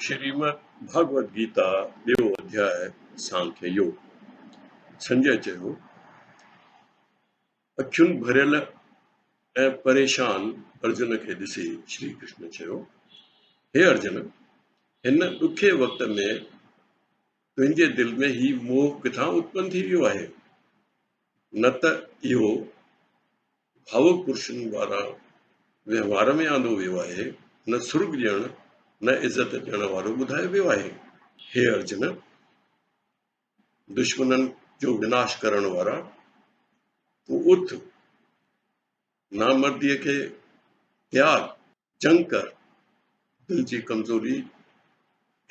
شريمد ڀاڳوت گيتا ٻيو اڌياء سانکيه يوگ. سنجي چيو، اکين ڀريل ۽ پريشان ارجن کي ڏسي شري ڪرشن چيو، هي ارجن! هن ڏکي وقت ۾ تنهنجي دل ۾ هي موهه ڪٿان اتپن ٿي ويو آهي؟ نه ته اهو ڀاوڪ پرشن وارا وهنوار ۾ آندو ويو آهي، نه سرڳ ڏيڻ نه عزت ڏيڻ وارو ٻڌايو ويو آهي. هي ارجن! دشمنن جو وناش ڪرڻ وارا، تون اٿ، نامرديء کي تياڳ، جنگ ڪر، دل جي ڪمزوري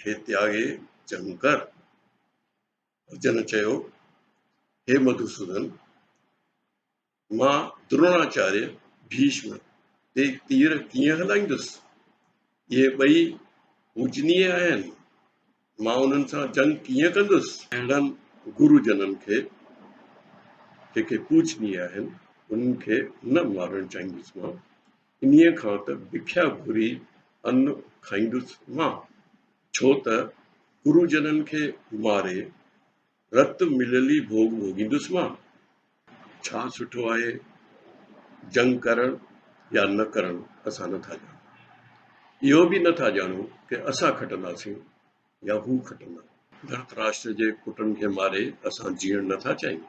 کي تياڳي جنگ ڪر. ارجن چيو، هي مڌوسودن! مان دروڻاچاريه، ڀيشم، تي تير ڪيئن هلائيندس؟ اهي ٻئي پوجنيه آهن، مان انهن سان جنگ ڪيئن ڪندس؟ اهڙن گروجنن کي، جيڪي پوجنيه آهن، انهن کي نه مارڻ چاهيندس مان، انهيء کان ته بکيا گهري ان کائيندس مان، ڇو ته گروجنن کي ماري رت مليل ئي ڀوڳ ڀوڳيندس مان. ڇا سٺو آهي جنگ ڪرڻ يا نه ڪرڻ اسان نه ٿا ڄاڻون. اهو به نه ٿا ڄاڻون ڪه اسان کٽنداسين يا هو کٽندا. ڌرتراشٽر جي پٽن کي ماري اسان جيئڻ نه ٿا چاهيون.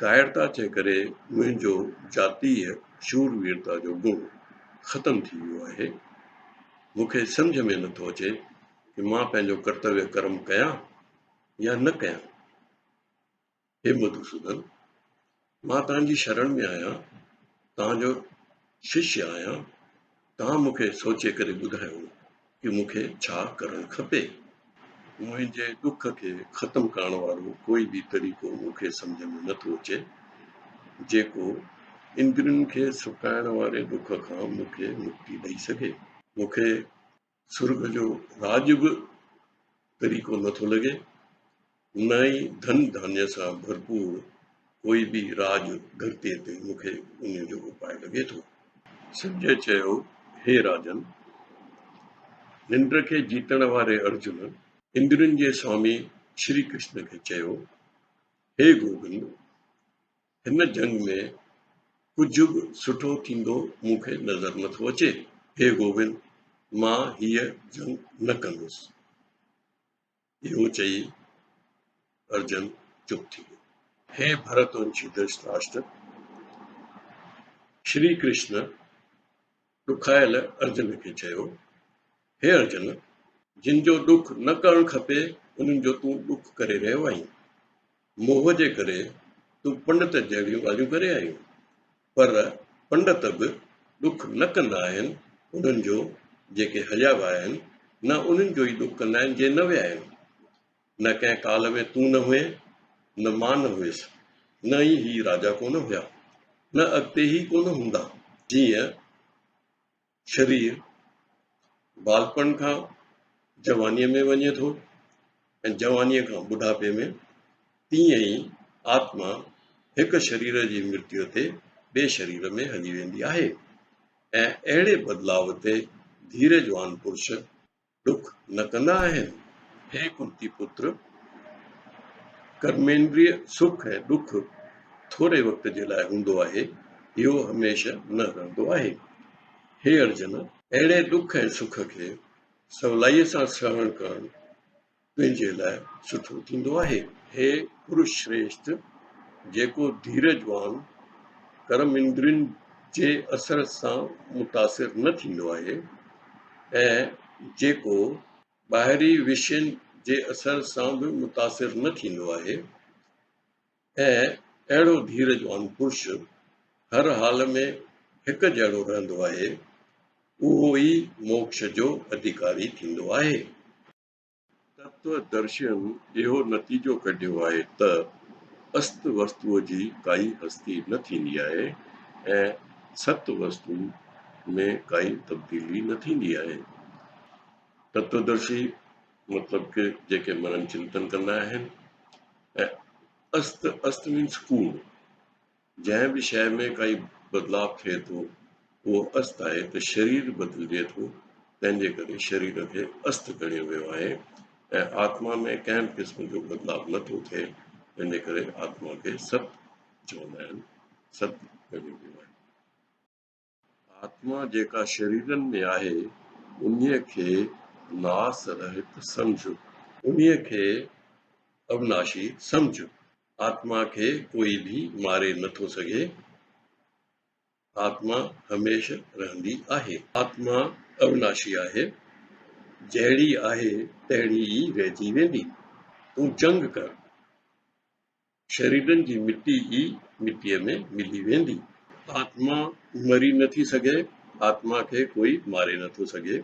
ڪائرتا جي ڪري منهنجو جاتيه شورويرتا جو گڻ ختم ٿي ويو آهي. مون کي سمجهه ۾ نه ٿو اچي ڪه مان پنهنجو ڪرتويه ڪرم ڪيان يا نه ڪيان. هي مڌوسودن! مان توهان جي شرڻ ۾ آهيان، توهان جو ششيه آهيان، توهان مون کي سوچي ڪري ٻڌايو ڪه مون کي ڇا ڪرڻ کپي. منهنجي ڏک کي ختم ڪرڻ وارو ڪوئي به طريقو مون کي سمجهه ۾ نه ٿو اچي، جيڪو اندرين کي سڪائڻ واري ڏک کان مون کي مڪتي ڏئي سگهي. مون کي سرڳ جو راڄ به طريقو نه ٿو لڳي، نه ئي ڌن ڌانيه سان ڀرپور ڪوئي به راڄ ڌرتيء تي مون کي انهيء جو اپاء لڳي ٿو. سنجي چيو، هي راجن! ننڊ کي جيتڻ واري ارجن اندرين جي سوامي شري ڪرشن کي چيو، هي گوبند! هن جنگ ۾ ڪجهه به سٺو ٿيندو مون کي نظر نه ٿو اچي. هي گوبند! مان هيء جنگ نه ڪندس. اهو چئي ارجن چپ ٿي ويو. هي ڀرتونشي ڌرتراشٽر! شري ڪرشن ڏکايل ارجن کي چيو، هي ارجن! جن جو ڏک نه ڪرڻ کپي، انهن جو تون ڏک ڪري رهيو آهين. موهه جي ڪري تون پنڊت جهڙيون ڳالهيون ڪري آهين. پر پنڊت به ڏک نه ڪندا آهن انهن جو جيڪي هليا ويا آهن، نه انهن جو ئي ڏک ڪندا آهن جي نه ويا آهن. نه ڪنهن ڪال ۾ تون نه هئين، نه مان نه هيس، نه ئي هي راجا ڪونه هيا، نه اڳتي هي ڪونه هوندا. جيئن شرير ٻالپڻ کان جوانيء ۾ وڃي ٿو ۽ جوانيء کان ٻڍاپي ۾، تيئن ئي آتما هڪ شرير جي مرتيو تي ٻئي شرير ۾ هلي ويندي آهي ۽ اهڙي بدلاء تي ڌيرجوان پرش ڏک نه ڪندا آهن. هي ڪنتي پتر! ڪرميندريه سک ۽ ڏک ٿوري وقت جي لاء هوندو آهي، اهو هميشه نه رهندو آهي. هي ارجن! اهڙي ڏک ۽ سک کي سولائيء سان سهڻ ڪرڻ تنهنجي لاء سٺو ٿيندو آهي. هي پرش شريشٽ! جيڪو ڌيرجوان ڪرم اندرين جي اثر سان متاثر نه ٿيندو آهي ۽ جيڪو ٻاهرين وشين جي اثر سان به متاثر نه ٿيندو آهي ۽ اهڙو ڌيرجوان پرش هر حال ۾ هڪ جهڙو رهندو آهي، اهو ئي موڪش جو اڌيڪاري ٿيندو آهي. تتو درشين اهو نتيجو ڪڍيو آهي ته است وستوء جي ڪائي هستي نه ٿيندي آهي ۽ ست وستو ۾ ڪائي تبديلي نه ٿيندي آهي. تتودرشي مطلب ڪه جيڪي منن چنتن ڪندا آهن ۽ است، است مينس ڪوڙ، جنهن به شيء ۾ ڪائي بدلاء ٿئي ٿو اهو است آهي ته شرير بدلجي ٿو تنهن جي ڪري شرير کي است ڳڻيو ويو آهي ۽ آتما ۾ ڪنهن به قسم جو بدلاء نه ٿو ٿئي، تنهن جي ڪري آتما کي ست چوندا آهن، ست ڳڻيو ويو آهي. آتما جيڪا شريرن ۾ آهي، انهيء کي ناس رهت سمجهه. انهيء کي اوناشي سمجهه. آتما کي ڪوئي به ماري نه ٿو سگهي. آتما هميشه رهندي آهي. آتما اوناشي آهي. جهڙي آهي تهڙي ئي رهجي ويندي. تون جنگ ڪر. شريرن جي مٽي ئي مٽيء ۾ ملي ويندي. آتما مري نه ٿي سگهي، آتما کي ڪوئي ماري نه ٿو سگهي.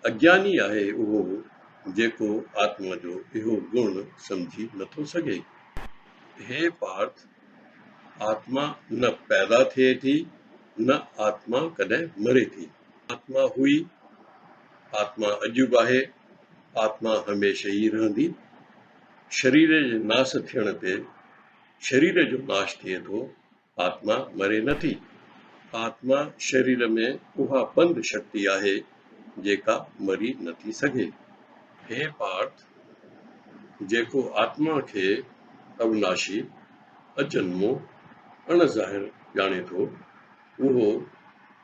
اگياني آهي اهو جيڪو آتما جو اهو گڻ سمجهي نه ٿو سگهي. هي پارٿ! آتما نه پيدا ٿئي ٿي نه آتما ڪڏهن مري ٿي. آتما هئي، آتما اڄ به آهي، آتما هميشه ئي رهندي. شرير جي ناس ٿيڻ تي شرير جو ناش ٿئي ٿو، آتما مري نه ٿي. آتما شرير ۾ اها بند شڪتي آهي جيڪا مري نه ٿي سگهي. هي پارٿ! جيڪو آتما کي اوناشي، اجنمو، اڻ ظاهر ڄاڻي ٿو، اهو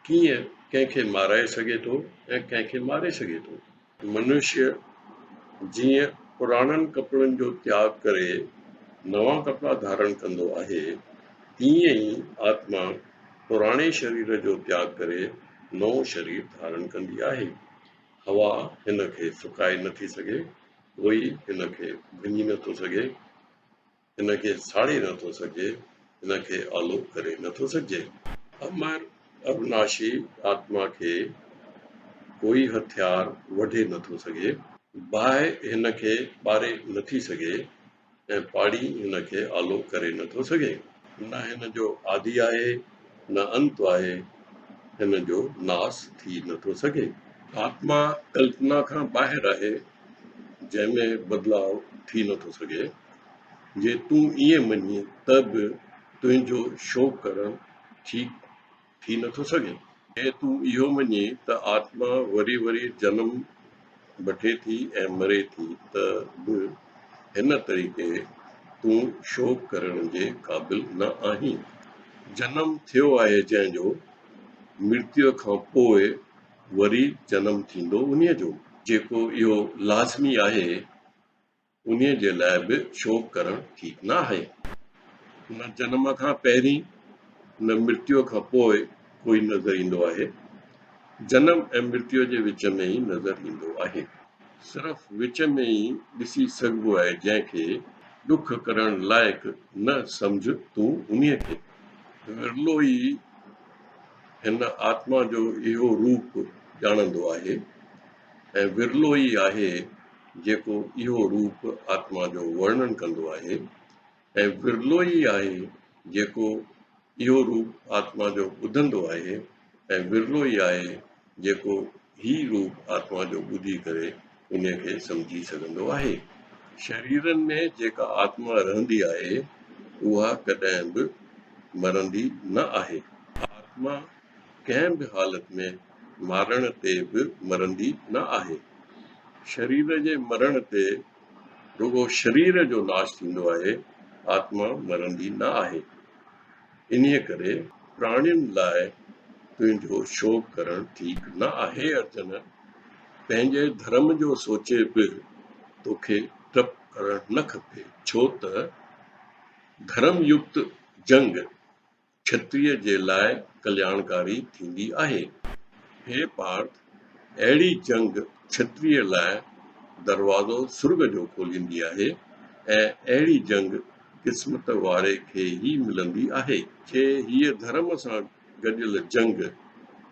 ڪيئن ڪنهن کي مارائي سگهي ٿو ۽ ڪنهن کي ماري سگهي ٿو؟ منشيه جيئن پراڻن ڪپڙن جو تياڳ ڪري نوان ڪپڙا ڌارڻ ڪندو آهي، تيئن ئي آتما پراڻي شرير جو تياڳ ڪري نئون شرير ڌارڻ ڪندي آهي. هوا هن کي سڪائي نٿي سگهي، ڪوئي هن کي ڀڃي نٿو سگهي. هن کي ساڙي نه ٿو سگهجي، هن کي آلو ڪري نه ٿو سگهجي. امر اوناشي آتما کي ڪوئي هٿيار وڍي نه ٿو سگهي. باهه هن کي ٻاري نه ٿي سگهي ۽ پاڻي هن کي آلو ڪري نه ٿو سگهي. نه هن جو آدي آهي نه انت آهي، هن جو ناس ٿي نه ٿو سگهي. آتما ڪلپنا کان ٻاهر آهي، جنهن ۾ بدلاء ٿي نه ٿو سگهي. جي تون ائين مڃين ته به تنهنجو شوق ڪرڻ ٺيڪ ٿي نه ٿو سگهي. جي تون اهو مڃين ته آتما وري وري جنم وٺي ٿي ۽ مري ٿي ته به هن طريقي تون شوق ڪرڻ جي قابل نه آهين. جنم ٿيو آهي جنهن جو، مرتيو کان پوء وري جنم ٿيندو انهيء جو. جيڪو اهو لازمي آهي، انهيء جي لاء به شوق ڪرڻ ٺيڪ نه آهي. نه جنم کان پهرين نه مرتيو کان پوء ڪوئي نظر ايندو آهي. جنم ۽ مرتيو جي وچ ۾ ئي نظر ايندو آهي. صرف وچ ۾ ئي ڏسي سگهبو آهي جنهن کي ڏک ڪرڻ لائق نه سمجهه تون انهيء کي. ورلو ئي هن آتما جو اهو روپ ڄاڻندو آهي ۽ ورلو ئي آهي جيڪو اهو روپ آتما جو ورڻن ڪندو آهي ۽ ورلو ئي آهي جيڪو اهو روپ آتما جو ٻڌندو آهي ۽ ورلو ئي آهي جيڪو هي روپ آتما جو ٻڌي ڪري انهي کي سمجهي سگهندو آهي. شريرن ۾ جيڪا آتما رهندي آهي اها ڪڏهن به مرندي نه آهي. آتما ڪنهن به حالت ۾ مارڻ تي به مرندي نه آهي. شرير جي مرڻ تي رڳو شرير جو ناش ٿيندو آهي، آتما مرندي نه آهي. انهيء ڪري پراڻين لاء تنهنجو شوق ڪرڻ ٺيڪ نه آهي. هي ارجن! پنهنجي ڌرم جو سوچي به توکي ڊپ ڪرڻ نه کپي، ڇو ته ڌرم يڪت جنگ ڇتريء جي لاء ڪلياڻڪاري ٿيندي آهي. هي پارٿ! اهڙي جنگ ڇتريء لاء دروازو سرڳ جو کوليندي آهي ۽ اهڙي جنگ قسمت واري کي ئي ملندي آهي. جي هيء ڌرم سان گڏيل جنگ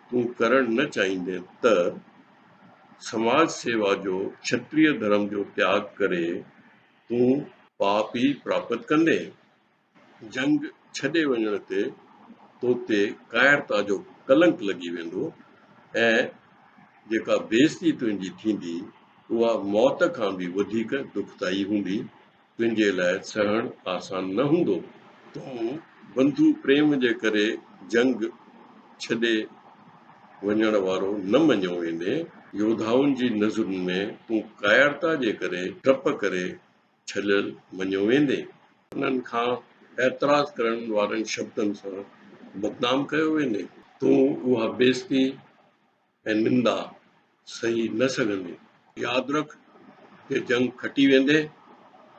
تون ڪرڻ نه چاهيندين ته سماج سيوا جو ڇتريء ڌرم جو تياڳ ڪري تون پاپ ئي پراپت ڪندين. جنگ ڇڏي وڃڻ تي تو تي ڪائرتا جو ڪلنڪ لڳي ويندو ۽ جيڪا بيعزتي تنهنجي ٿيندي، اها موت کان به وڌيڪ دکدائي هوندي، تنهنجي لاء سهڻ آسان نه هوندو. تون بنڌو پريم جي ڪري جنگ ڇڏي وڃڻ وارو نه مڃيو ويندين. يوڌائن جي نظرن ۾ تون ڪائرتا جي ڪري ڊپ ڪري ڇليل مڃيو ويندين. انهن کان اعتراض ڪرڻ وارن شبدن سان بدنام ڪيو ويندين. تون اها بيعزتي ۽ نندا سهي نه سگهندين. ياد رک، جي جنگ کٽي ويندين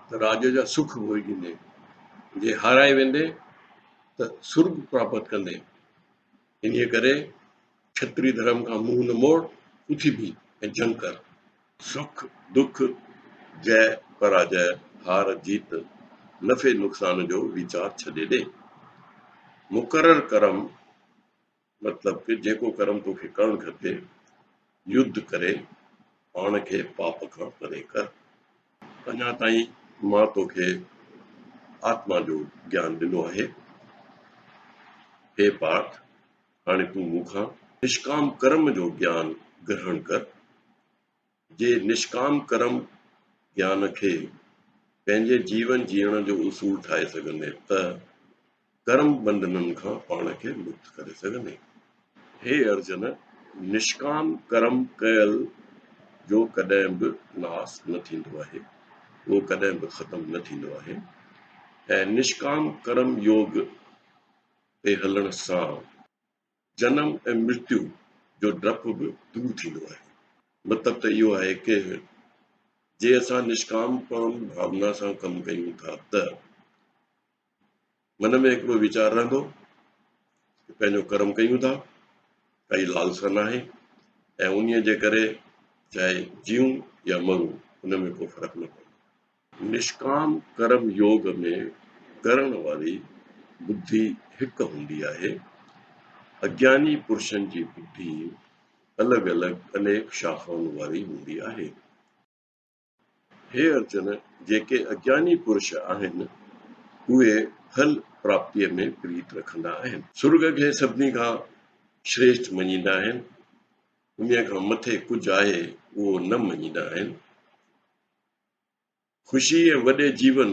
ته راڄ جا سک ڀوڳيندين، جي هارائي ويندين ته سرڳ پراپت ڪندين. انهيء ڪري ڇتري ڌرم کان منهن نه موڙ، اٿي بيهه ۽ جنگ ڪر. سک، دک، جئه، پراجئه، هار، جيت، نفعي نقصان جو ويچار ڇڏي ڏي. مقرر ڪرم مطلب ته جيڪو ڪرم توکي ڪرڻ کپي، يڌ ڪري پاڻ کي پاپ کان پري ڪر. اڃا تائين مان توکي آتما جو گيان ڏنو آهي. هي پارٿ! هاڻي تون مون کان نشڪام ڪرم جو گيان گرهڻ ڪر. جي نشڪام ڪرم گيان کي پنهنجي جيون جيئڻ جو اصول ٺاهي سگهندين ته ڪرم ٻنڌنن کان پاڻ کي مڪت ڪري سگهندين. هي ارجن! نشڪام ڪرم ڪيل جو ڪڏهن به ناس نه ٿيندو آهي، اهو ڪڏهن به ختم نه ٿيندو آهي ۽ نشڪام ڪرم يوگ تي هلڻ سان جنم ۽ مرتيو جو ڊپ به دور ٿيندو آهي. مطلب ته اهو آهي ڪه جي اسان نشڪام ڪرم ڀاونا سان ڪم ڪيون ٿا ته من ۾ هڪڙو ويچار رهندو ته پنهنجو ڪرم ڪيون ٿا، ڪائي لالسا ناهي ۽ انهيء جي ڪري چاهي جيئون يا مرون ان ۾ ڪو فرق نه پوندو. نشڪام ڪرم يوگ ۾ ڪرڻ واري ٻڌي هڪ هوندي آهي. اگياني پرشن جي ٻڌي الڳ الڳ انيڪ شاخائن واري هوندي آهي. هي ارجن! جيڪي اگياني پرش آهن، اهي ڦل پراپتيء ۾ پريت رکندا آهن. سرڳ کي سڀني کان شريشٺ مڃيندا آهن، انهيء کان مٿي ڪجهه آهي، اهو نه مڃيندا آهن. خوشي ۽ وڏي جيون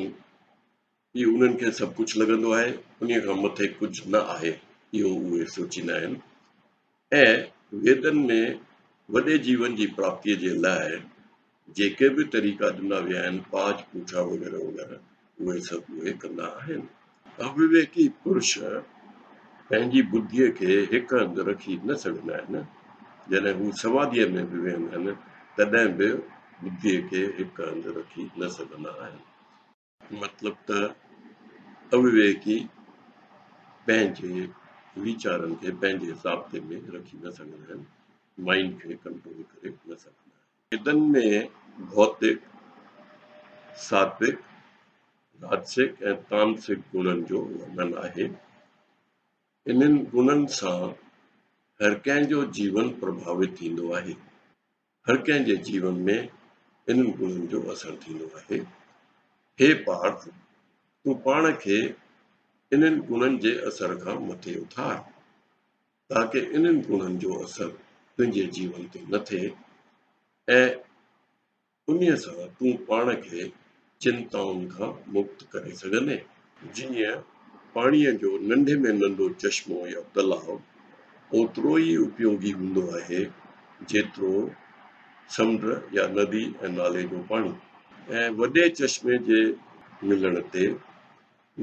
ئي انهن کي سڀ ڪجهه لڳندو آهي، انهيء کان مٿي ڪجهه نه آهي، اهو اهي سوچيندا آهن ۽ ويدن ۾ وڏي جيون جي پراپتيء جي لاء جيڪي به طريقا ڏنا ويا آهن، پاچ پوڇا وغيره وغيره، اهي سڀ اهي ڪندا آهن. اويويڪي پرش پنهنجي ٻڌيء کي هڪ هنڌ رکي نه سگهندا آهن. جڏهن هو سماڌيء ۾ به ويهندا آهن، تڏهن به ٻڌيء کي هڪ هنڌ رکي نه سگهندا آهن. مطلب ته اويويڪي پنهنجي ويچارن کي پنهنجي ضابطي ۾ رکي نه سگهندا آهن، مائينڊ کي ڪنٽرول ڪري نه سگهندا آهن. ويدن ۾ ڀوتڪ، ساتوڪ، راجسڪ ۽ تامسڪ گڻن جو ورنن آهي. انهن گڻن سان هر ڪنهن جو جيون پرڀاوت ٿيندو آهي. هر ڪنهن جي جيون ۾ انهن گڻن جو اثر ٿيندو آهي. هي پارٿ! تون پاڻ کي انهن گڻن جي اثر کان مٿي اٿار، تاڪه انهن گڻن جو اثر تنهنجي جيون تي نه ٿئي ۽ انهيء سان تون پاڻ کي چنتائن کان مڪت ڪري سگهندين. جيئن پاڻيء جو ننڍي ۾ ننڍو چشمو يا تلاء اوترو ئي اپيوگي هوندو آهي، جيترو سمنڊ يا ندي ۽ نالي جو پاڻي. ۽ وڏي چشمي جي ملڻ تي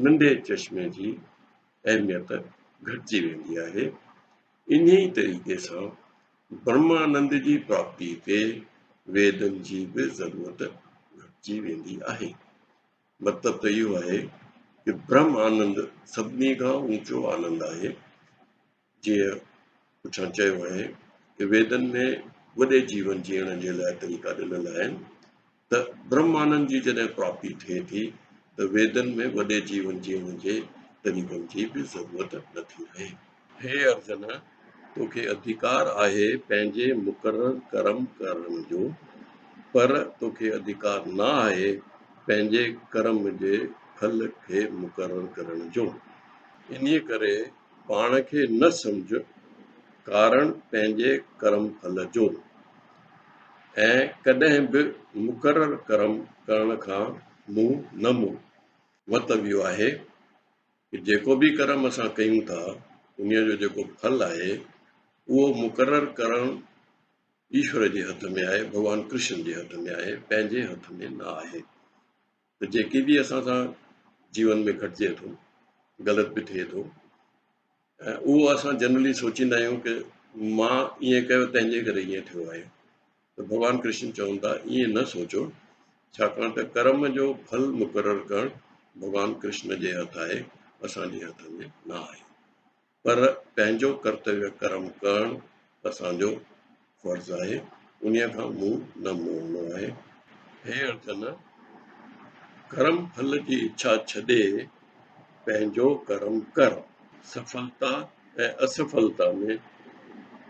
ننڍي چشمي جي اهميت گهٽجي ويندي آهي. انهيء طريقي سان برهمانند جي پراپتي تي ويدن جي به ضرورت گهٽجي ويندي آهي. مطلب ته اهو آهي ته برهم آنند سڀني کان اوچو آنند آهي. جيئن پٺيان چيو آهي ته ويدن ۾ وڏي جيون جيئڻ جي لاء طريقا ڏنل آهن ته برهم آنند جي جڏهن پراپتي ٿئي ٿي ته ويدن ۾ وڏي جيون جيئڻ جي طريقن جي به ضرورت نٿي رهي. هي ارجن! توکي اڌيڪار آهي پنهنجي مقرر ڪرم ڪرڻ جو، پر توکي اڌيڪار نه آهي پنهنجي ڪرم جي ڦل کي مقرر ڪرڻ جو. انهيء ڪري پاڻ کي نه سمجهه ڪارڻ پنهنجي ڪرم ڦل جو، ۽ ڪڏهن به مقرر ڪرم ڪرڻ کان منهن نه موڙ. مطلب اهو آهي ته جيڪو به ڪرم اسان ڪيون ٿا انهيء جو جيڪو ڦل آهي اهو مقرر ڪرڻ ايشور جي هٿ ۾ آهي، ڀڳوان ڪرشن جي هٿ ۾ آهي، پنهنجي هٿ ۾ نه آهي. ته جيڪي به اسان سان جيون ۾ گهٽجي ٿو، غلط به ٿئي ٿو ۽ اهو اسان جنرلي سوچيندا آهيون ڪه مان ائين ڪيو تنهن جي ڪري ائين ٿيو آهي. ته ڀڳوان ڪرشن چون ٿا ائين نه سوچو، ڇاڪاڻ ته ڪرم جو ڦل مقرر ڪرڻ ڀڳوان ڪرشن جي هٿ آهي، اسان جي هٿ ۾ نه آهي. پر پنهنجو ڪرتويه ڪرم ڪرڻ اسان جو فرض آهي، انهيء کان منهن نه موڙڻو آهي. هي ارجن! ڪرم ڦل جي اڇا ڇڏي پنهنجو ڪرم ڪر. سڦلتا ۽ اسڦلتا ۾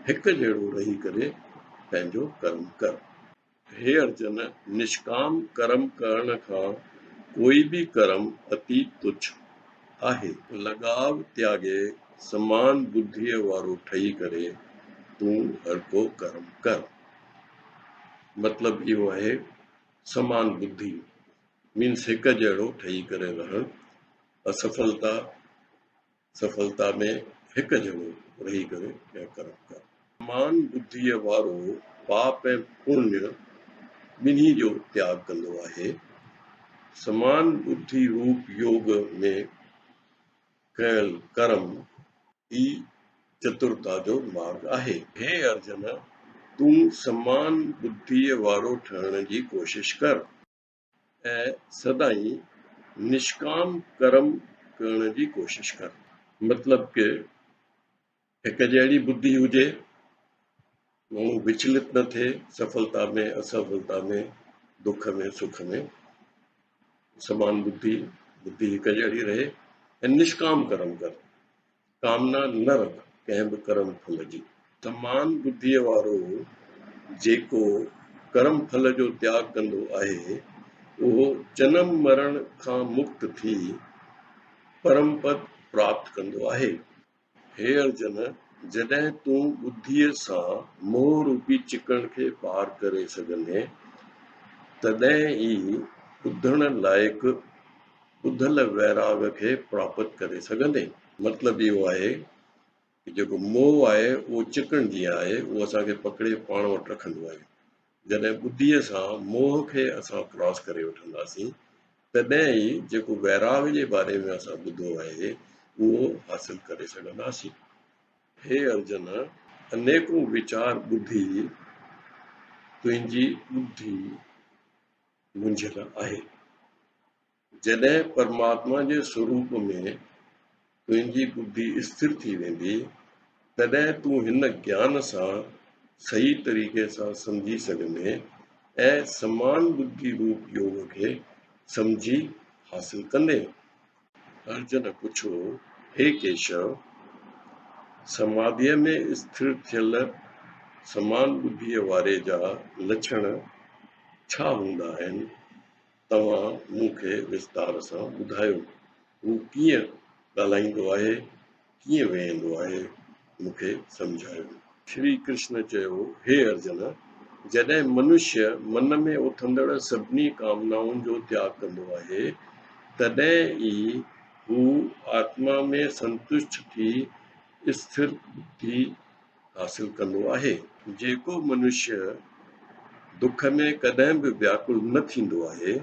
هڪ جهڙو رهي ڪري پنهنجو ڪرم ڪر. هي ارجن! نشڪام ڪرم ڪرڻ کان ڪوئي به ڪرم اتي تڇ آهي. لڳاء تياڳي سمان ٻڌيء وارو ٺهي ڪري تون هرڪو ڪرم ڪر. مطلب اهو آهي سمان ٻڌي مينس هڪ جهڙو ٺهي ڪري رهڻ، اسڦلتا سڦلتا ۾ هڪ جهڙو رهي ڪري ڪنهن ڪرم ڪر. مان ٻڌيء وارو پاپ ۽ پڃ ٻنهي جو تياڳ ڪندو آهي. سمان ٻڌي روپ يوگ ۾ ڪيل ڪرم ئي چترتا جو مارڳ آهي. هي ارجن! تون سمان ٻڌيء وارو ٺهڻ جي ڪوشش ڪر. ۽ سدائين نشڪام ڪرم ڪرڻ جي ڪوشش ڪر. مطلب ڪه هڪ جهڙي ٻڌي هجي، ماڻهو وچلت نه ٿئي، سڦلتا ۾ اسڦلتا ۾، دک ۾ سک ۾، سمان ٻڌي، ٻڌي هڪ جهڙي رهي ۽ نشڪام ڪرم ڪر. ڪامنا نه رک ڪنهن به ڪرم ڦل جي. سمان ٻڌيء وارو جيڪو ڪرم ڦل جو تياڳ ڪندو آهي، اهو جنم مرڻ کان مڪت ٿي پرم پد پراپت ڪندو آهي. هي ارجن! جڏهن تون ٻڌيء سان موهه روپي چڪڻ کي پار ڪري سگهندين، تڏهن ئي ٻڌڻ لائق ٻڌل ويراڳ کي پراپت ڪري سگهندين. مطلب اهو آهي ته جيڪو موهه آهي اهو چڪڻ جيان آهي، اهو اسان کي پڪڙي پاڻ وٽ رکندو آهي. جڏهن ٻڌيء سان موهه کي اسان ڪراس ڪري وٺنداسين، تڏهن ئي جيڪو ويراڳ جي باري ۾ اسان ٻڌو آهي، اهو حاصل ڪري سگهنداسين. هي ارجن! انيڪون ويچار ٻڌي تنهنجي ٻڌي منجهيل آهي. جڏهن پرماتما جي سروپ ۾ تنهنجي ٻڌي اسٿر ٿي ويندي، تڏهن تون هن گيان سان صحيح طريقي سان سمجهي سگهندين ۽ سمان ٻڌي روپ يوگ کي سمجهي حاصل ڪندين. ارجن پڇيو، هي ڪيشو! سماڌيء ۾ اسٿر ٿيل سمان ٻڌيء واري جا لڇڻ ڇا هوندا آهن؟ توهان مون کي وستار سان ٻڌايو. هو ڪيئن ڳالهائيندو آهي، ڪيئن ويهندو آهي، مون کي سمجهايو. شري ڪرشن چيو، هي ارجن! جڏهن منشيه من ۾ اٿندڙ سڀني ڪامنائن جو تياڳ ڪندو آهي، تڏهن ئي هو آتما ۾ سنتشٽ ٿي اسٿر ٻڌي حاصل ڪندو آهي. جيڪو منشيه دک ۾ ڪڏهن به وياڪل نه ٿيندو آهي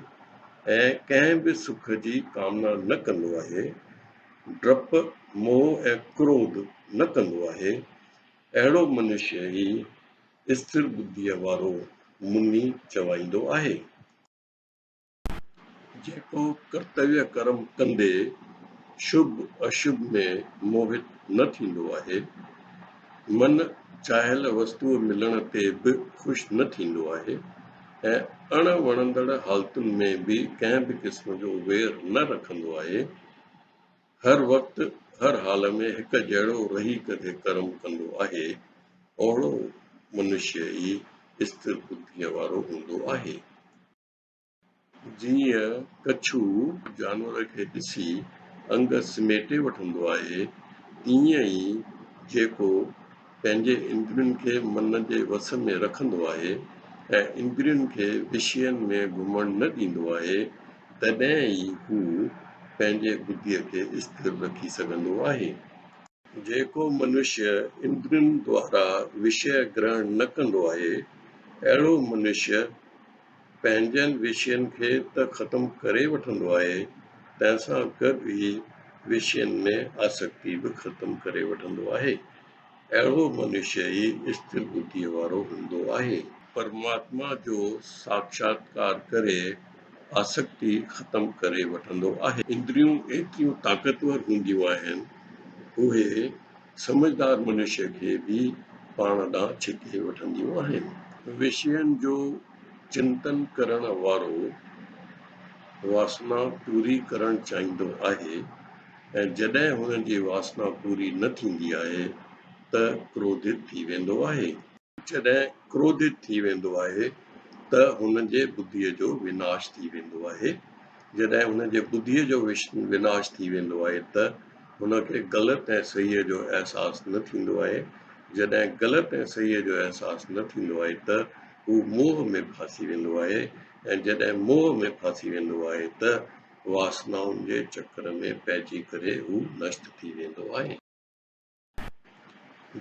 ۽ ڪنهن به سک جي ڪامنا نه ڪندو آهي، ڊپ، موهه ۽ ڪروڌ نه ڪندو آهي، اهڙو منشيه ئي اسٿر ٻڌيء وارو مني چوائيندو آهي. جيڪو ڪرتويه ڪرم ڪندي شڀ اشڀ ۾ موهت نه ٿيندو آهي، من چاهيل وستوء ملڻ تي به خوش نه ٿيندو آهي ۽ اڻ وڻندڙ حالتن ۾ به ڪنهن به قسم جو وير نه رکندو آهي، هر وقت هر حال ۾ هڪ جهڙو رهي ڪري ڪرم ڪندو آهي، اهڙو منشيه ئي استر ٻڌيء وارو هوندو آهي. جيئن ڪڇو جانور کي ڏسي انگ سميٽي وٺندو آهي، تيئن ئي جيڪو پنهنجي اندرين کي من جي وس ۾ رکندو آهي ۽ اندرين کي وشين ۾ گهمڻ نه ڏيندو آهي، تڏهن ئي هو پنهنجي ٻڌيء کي اسٿر رکي سگهندو آهي. جيڪو منشيه اندرين دوارا وشيه گرهڻ نه ڪندو آهي، اهڙو منشيه پنهنجن وشين کي ته ختم ڪري وٺندو آهي، تنهن سان گڏ ئي وشين ۾ آسڪتي به ختم ڪري وٺندو آهي. اهڙو منشيه ئي استر ٻڌيء وارو هوندو آهي. پرماتما جو ساکشاتڪار ڪري آسڪتي ختم ڪري وٺندو آهي. اندريون ايتريون طاقتور هونديون آهن، اهي سمجهدار منشيه کي به پاڻ ڏانهن ڇڪي وٺنديون آهن. وشين جو چنتن ڪرڻ وارو واسنا پوري ڪرڻ چاهيندو آهي ۽ جڏهن هن جي واسنا پوري نه ٿيندي آهي ته ڪروڌت ٿي ويندو آهي. جڏهن ڪروڌت ٿي ويندو آهي ته هن جي ٻڌيء جو وناش ٿي ويندو آهي. جڏهن هن جي ٻڌيء جو وناش ٿي ويندو آهي ته هن کي غلط ۽ صحيح جو احساس نه ٿيندو آهي. جڏهن غلط ۽ صحيح جو احساس نه ٿيندو آهي ته هو موهه ۾ ڦاسي ويندو آهي ۽ جڏهن موهه ۾ ڦاسي ويندو آهي ته واسنائن جي چڪر ۾ پئجي ڪري هو نشٽ ٿي ويندو آهي.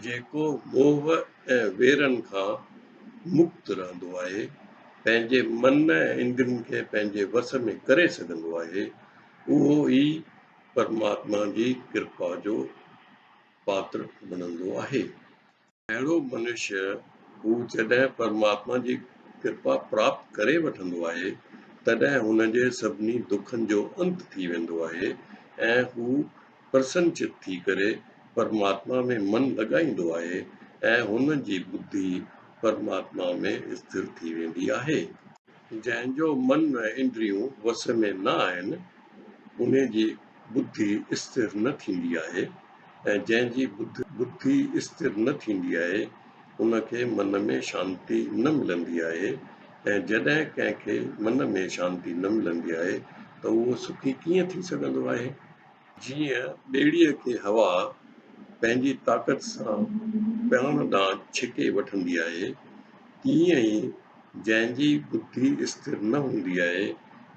جيڪو موهه ۽ ويرن کان مڪت رهندو آهي، پنهنجي من ۽ اندرين کي پنهنجي وس ۾ ڪري سگهندو آهي، اهو ئي پرماتما جي ڪرپا جو پاتر بڻندو آهي. اهڙو منشيه هو جڏهن پرماتما جي ڪرپا پراپت ڪري وٺندو آهي، تڏهن هن جي سڀني دکن جو انت ٿي ويندو آهي ۽ هو پرسنچت ٿي ڪري پرماتما ۾ من لڳائيندو آهي ۽ هن جي ٻڌي پرماتما ۾ اسٿر ٿي ويندي آهي. جنهن جو من ۽ اندريون وس ۾ نه آهن، انهي جي ٻڌي اسٿر نه ٿيندي آهي ۽ جنهن جي ٻڌي اسٿر نه ٿيندي آهي، ان کي من ۾ شانتي نه ملندي آهي ۽ جڏهن ڪنهن کي من ۾ شانتي نه ملندي آهي ته اهو سکي ڪيئن ٿي سگهندو آهي؟ جيئن ٻيڙيء کي هوا پنهنجي طاقت سان پاڻ ڏانهن ڇڪي وٺندي آهي، تيئن ئي جنهن جي ٻڌي اسٿر نه هوندي آهي،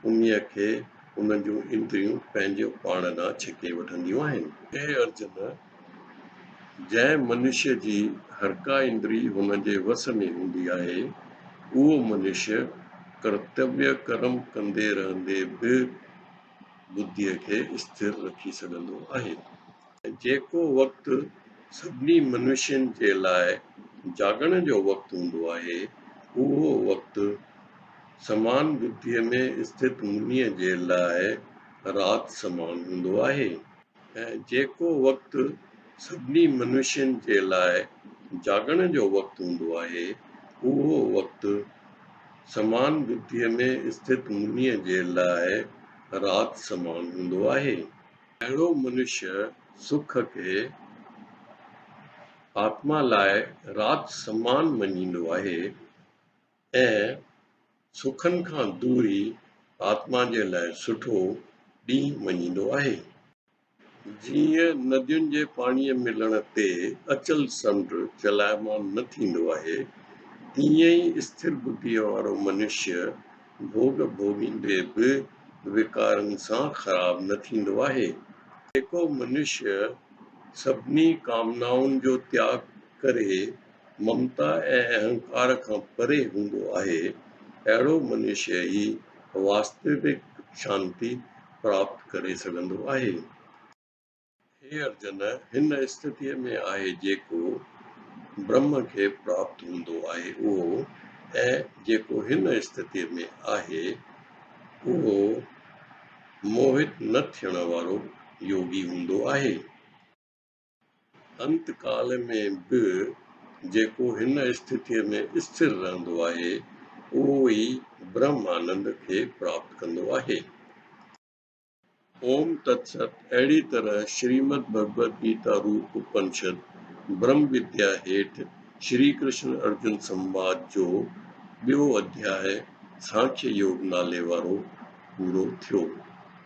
انهيء کي ان جون اندريون پنهنجو پاڻ ڏانهن ڇڪي وٺنديون آهن. اي ارجن! جنهن منشيه جي هرڪا اندري هن جي وس ۾ هوندي آهي، اهو منشيه ڪرتويه ڪرم ڪندي رهندي به ٻڌيء کي اسٿر رکي سگهندو آهي. جيڪو وقت سڀني منشين جي لاء جاڳڻ جو وقت هوندو آهي، اهو وقت سمان ٻڌيء ۾ اسٿت منيء جي لاء رات سمان هوندو آهي. ۽ جيڪو وقت سڀني منشين جي لاء جاڳڻ جو وقت هوندو آهي، اهو وقت سمان ٻڌيء ۾ اسٿت منيء جي لاء رات سمان هوندو آهي. اهڙو منشيه سک کي آتما لاء رات سمان مڃيندو آهي ۽ سکن کان دوري آتما جي لاء سٺو ڏينهن مڃيندو آهي. جيئن ندين جي پاڻيء ملڻ تي اچل سمنڊ چلايمان نه ٿيندو آهي، تيئن ئي اسٿر ٻڌيء وارو منشيه ڀوڳ ڀوڳيندي به وڪارن سان خراب نه ٿيندو آهي. جيڪو منشيه سڀني ڪامنائن جو تياڳ ڪري ممتا ۽ اهنڪار کان پري هوندو آهي، اهڙو منشيه ئي واستوڪ شانتي پراپت ڪري سگهندو آهي. هي ارجن! هن استٿيء ۾ آهي جيڪو برهم کي پراپت هوندو آهي اهو ۽ جيڪو هن استٿيء ۾ آهي اهو موهت نه ٿيڻ وارو يوگي هوندو آهي. انت ڪال ۾ به جيڪو هن استٿيء ۾ اسٿر رهندو آهي، اهو ئي برهم آنند کي پراپت ڪندو آهي. اوم تت ست اهڙي طرح شريمد ڀڳوت گيتا روپ اپنشد برهم وديا هيٺ شري ڪرشن ارجن سنواد جو ٻيو اڌياء سانکيه يوگ نالي وارو پورو ٿيو.